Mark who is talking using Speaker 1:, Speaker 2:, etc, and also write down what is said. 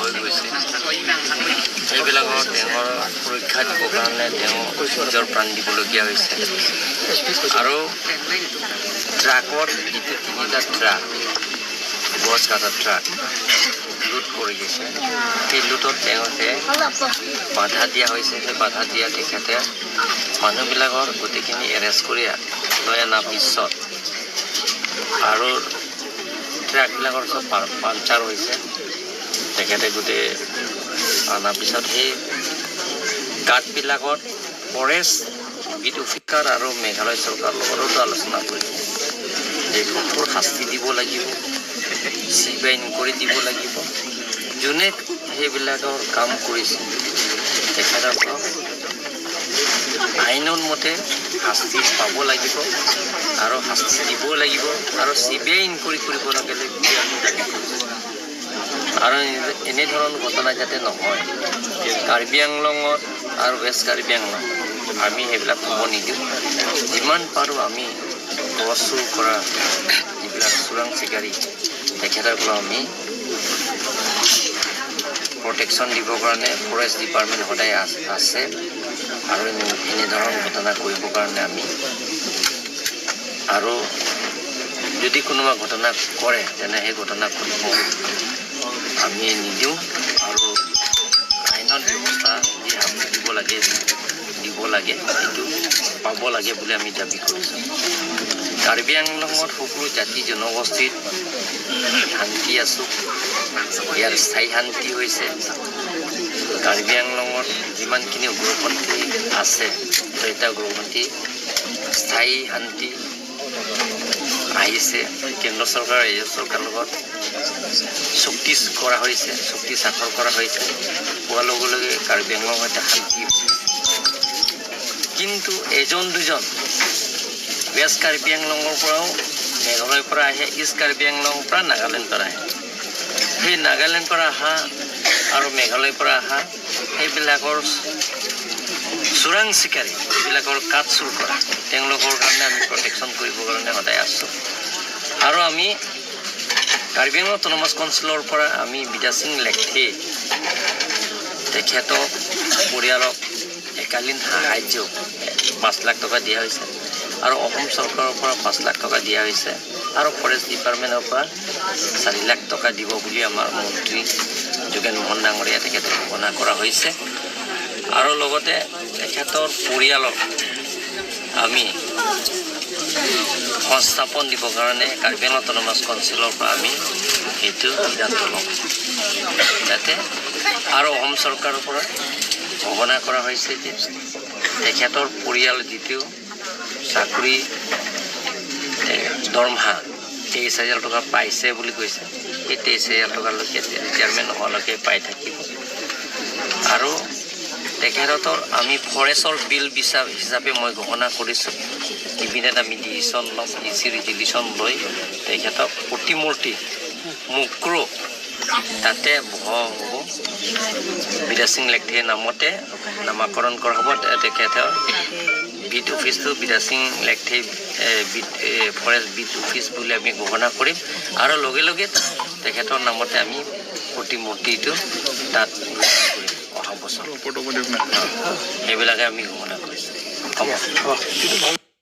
Speaker 1: হৈ গৈছে। সেইবিলাকৰ তেওঁৰ সুৰক্ষা দিবৰ কাৰণে তেওঁ নিজৰ প্ৰাণ দিবলগীয়া হৈছে। আৰু ট্ৰাকত যিটো তিনিটা ট্ৰাক, গছ কটা ট্ৰাক লুট কৰি গৈছে, সেই লুটত তেওঁলোকে বাধা দিয়া হৈছে। সেই বাধা দিয়া তেখেতে মানুহবিলাকৰ গোটেইখিনি এৰেষ্ট কৰি লৈ অনাৰ পিছত আৰু ট্ৰাকবিলাকৰ চব পাংচাৰ হৈছে। তেখেতে গোটেই অনাৰ পিছত সেই কাঠবিলাকত ফৰেষ্ট বিট অফিচাৰ আৰু মেঘালয় চৰকাৰৰ লগতো আলোচনা কৰিছে যে কঠোৰ শাস্তি দিব লাগিব, চিবিআই ইনকুৱাৰী দিব লাগিব। যোনে সেইবিলাকৰ কাম কৰিছে, তেখেতসকলক আইনৰ মতে শাস্তি পাব লাগিব আৰু শাস্তি দিব লাগিব আৰু চিবিআই ইনকুৱাৰী কৰিব লাগে বুলি আমি দাবী কৰিছোঁ। আৰু এনেধৰণৰ ঘটনা যাতে নহয় কাৰ্বি আংলঙত আৰু ৱেষ্ট কাৰ্বি আংলং, আমি সেইবিলাক হ'ব নিদিওঁ। যিমান পাৰোঁ আমি গছ চুৰ কৰা যিবিলাক চোৰাং চিকাৰী, তেখেতসকলক আমি প্ৰটেকশ্যন দিবৰ কাৰণে ফৰেষ্ট ডিপাৰ্টমেণ্ট সদায় আছে। আৰু এনেধৰণৰ ঘটনা কৰিবৰ কাৰণে আমি আৰু যদি কোনোবা ঘটনা কৰে, তেনে সেই ঘটনা কৰিব আমি নিদিওঁ আৰু আইনত ব্যৱস্থা যি শাস্তি দিব লাগে দিব লাগে, সেইটো পাব লাগে বুলি আমি দাবী কৰিছোঁ। কাৰ্বি আংলঙত সকলো জাতি জনগোষ্ঠীত শান্তি আছোঁ। ইয়াৰ স্থায়ী শান্তি হৈছে। কাৰ্বি আংলঙত যিমানখিনি উগ্ৰপন্থী আছে, ছয়টা উগ্ৰপন্থী, স্থায়ী শান্তি আহিছে। কেন্দ্ৰ চৰকাৰ, ৰাজ্য চৰকাৰৰ লগত চুক্তি কৰা হৈছে, চুক্তি স্বাক্ষৰ কৰা হৈছে। হোৱাৰ লগে লগে কাৰ্বি আংলঙত এতিয়া শান্তি হৈছে। কিন্তু এজন দুজন ৱেষ্ট কাৰ্বি আংলঙৰ পৰাও মেঘালয়ৰ পৰা আহে, ইষ্ট কাৰ্বি আংলঙৰ পৰা নাগালেণ্ডৰ পৰা আহে। সেই নাগালেণ্ডৰ পৰা অহা আৰু মেঘালয়ৰ পৰা অহা সেইবিলাকৰ চোৰাং চিকাৰী, এইবিলাকৰ কাঠ চুৰ কৰা, তেওঁলোকৰ কাৰণে আমি প্ৰটেকশ্যন কৰিবৰ কাৰণে সদায় আছোঁ। আৰু আমি কাৰ্বি আংলং অট'নমাছ কাউন্সিলৰ পৰা আমি বিদ্যাসিং লেখথে তেখেতক পৰিয়ালক একালীন সাহাৰ্য 5 লাখ টকা দিয়া হৈছে আৰু অসম চৰকাৰৰ পৰা 5 লাখ টকা দিয়া হৈছে আৰু ফৰেষ্ট ডিপাৰ্টমেণ্টৰ পৰা 4 লাখ টকা দিব বুলি আমাৰ মন্ত্ৰী যোগেন মোহন ডাঙৰীয়া তেখেতে ঘোষণা কৰা হৈছে। আৰু লগতে তেখেতৰ পৰিয়ালক আমি সংস্থাপন দিবৰ কাৰণে কাৰ্বি আংলং অট'নমাছ কাউন্সিলৰ পৰা আমি সেইটো সিদ্ধান্ত ল'ম যাতে। আৰু অসম চৰকাৰৰ পৰা ঘোষণা কৰা হৈছে যে তেখেতৰ পৰিয়াল যিটো চাকৰি দৰমহা 23 হাজাৰ টকা পাইছে বুলি কৈছে, সেই 23 হাজাৰ টকালৈকে ৰিটায়াৰমেণ্ট নোহোৱালৈকে পাই থাকিব। আৰু তেখেতৰ আমি ফৰেষ্টৰ বিল হিচাপে মই ঘোষণা কৰিছোঁ, কেবিনেট আমি ডিচিশ্যন ল'ম, ডিচি ৰিজলিউশ্যন লৈ তেখেতক প্ৰতিমূৰ্তি মুক্ৰ তাতে বহোৱা হ'ব। বিদ্যাসিং লেখথেৰ নামতে নামাকৰণ কৰা হ'ব। তেখেতৰ বিট অফিচটো Bidyasing লেখথে beet forest beat office বুলি আমি ঘোষণা কৰিম আৰু লগে লগে তেখেতৰ নামতে আমি প্ৰতিমূৰ্তিটো তাত ঘোষণা কৰিম অহা বছৰ। সেইবিলাকে আমি ঘোষণা কৰিছোঁ। হ'ব।